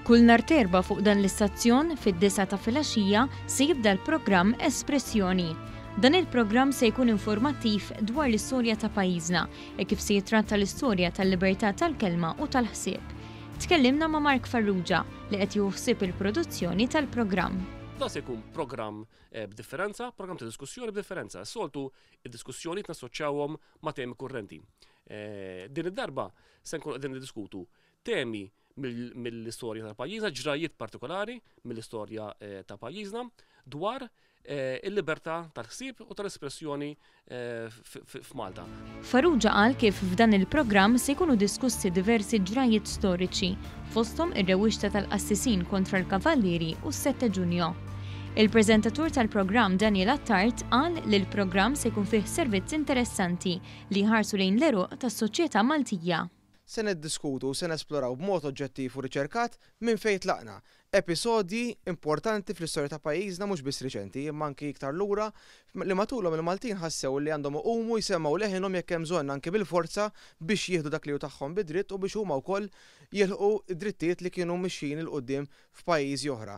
Kull nhar t'Erbgħa fuq dan l-istazzjon, fid-disgħa ta' filgħaxija, se jibda l-programm Espressjoni. Dan il-programm se jkun informattiv dwar l-istorja ta' pajjiżna, hekk kif se jittratta l-istorja tal-libertà tal-kelma u tal-ħsieb. Tkellimna ma' Mark Farrugia, li qed jieħu ħsieb il-produzzjoni tal-programm. Dan se jkun programm b'differenza, programm ta' diskussjoni b'differenza. Is-soltu id-diskussjonijiet nassoċjawhom ma' temi kurrenti. Din id-darba se nkunu qegħdin niddiskutu temi mill-istorja ta' pajjiżna, ġrajjiet partikolari mill-istorja ta' pajjiżna dwar il-libertà tal-ħsieb u tal-espressjoni f'Malta. Farrugia qal kif f'dan il-programm se jkunu diskussi diversi ġrajjiet storiċi, fosthom ir-rewwixta tal-qassisin kontra l-Kavallieri u s-Sette Giugno. Il-preżentatur tal-programm Daniel Attard qal li l-programm se jkun fih servizz interessanti li jħarsu lejn l-għeruq tas-soċjetà Maltija. Se niddiskutu u se nesploraw b'mod oġġettiv u riċerkat minn fejn tlaqna, episodji importanti fl-istorja ta' pajjiżna mhux biss riċenti imma anki iktar lura li matulhom il-Maltin ħassew li għandhom iqumu jsemmgħu leħinhom jekk hemm bżonn anki bil-forza biex jieħdu dak li hu tagħhom bi dritt u biex huma wkoll jilħqu d-drittijiet li kienu mixjin 'il quddiem f'pajjiżi oħra.